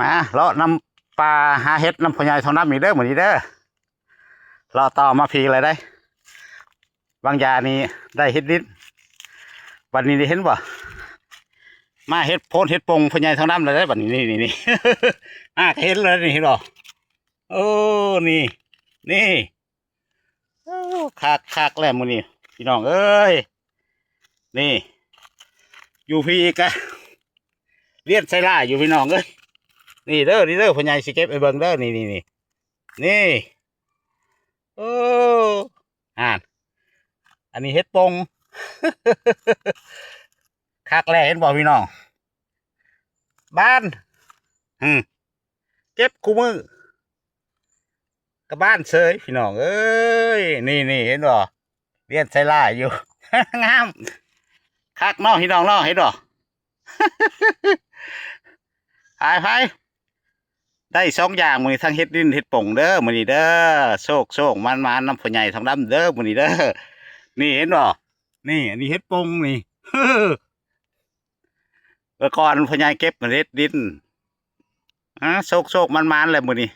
ມາເລາະນຳປ່າຫາເຫັດນຳພໍ່ໃຫຍ່ທອງດຳອີກເດີມື້ນີ້ເດີ. ເລາະຕໍ່ມາພີ້ແລ້ວໄດ໋. ບາງຢ່ານີ້ໄດ້ເຫັດດິນ. ບັດນີ້ໄດ້ເຫັນບໍ່? ມາເຫັດໂພນເຫັດປົງພໍ່ໃຫຍ່ທອງດຳແລ້ວໄດ໋ບັດນີ້. ນີ້ໆໆ ມາກໍເຫັນແລ້ວນີ້ ເຫັນບໍ່? ໂອ້ ນີ້ ນີ້. ໂອ້ ຄັກໆ ແລ້ວມື້ນີ້ພີ່ນ້ອງເອີຍ. ນີ້ ຢູ່ພີ້ກະລຽນໄຊລາຢູ່ພີ່ນ້ອງເອີຍ. ນີ້ເດີ ນີ້ເດີ ພໍ່ໃຫຍ່ຊິເກັບໃຫ້ເບິ່ງເດີ. ນີ້ໆໆ ນີ້. ໂອ້ ຫັ້ນ ອັນນີ້ເຫັດປົງ. ຄັກແລ້ວ ເຫັນບໍ່ພີ່ນ້ອງ? ບານ ຫື ເກັບຄູ່ມື້ ກະບານເສີຍພີ່ນ້ອງເອີຍ. ນີ້ໆ ເຫັນບໍ່? ລຽນໄຊລາຢູ່ ງາມ ຄັກເນາະພີ່ນ້ອງເນາະ. ເຫັນບໍ່? ໄປໆ ໄດ້ສອງຢ່າງມື້ນີ້ ທັງເຫັດດິນເຫັດປົງເດີມື້ນີ້ເດີ. ໂຊກໆ ໝານໆ ນຳພໍ່ໃຫຍ່ທອງດຳເດີມື້ນີ້ເດີ. ນີ້ເຫັນບໍ່? ນີ້ ອັນນີ້ເຫັດປົງນີ້. ເມື່ອກ່ອນພໍ່ໃຫຍ່ເກັບເຫັດດິນ. ອາ ໂຊກໆ ໝານໆ ແຫຼະມື້ນີ້.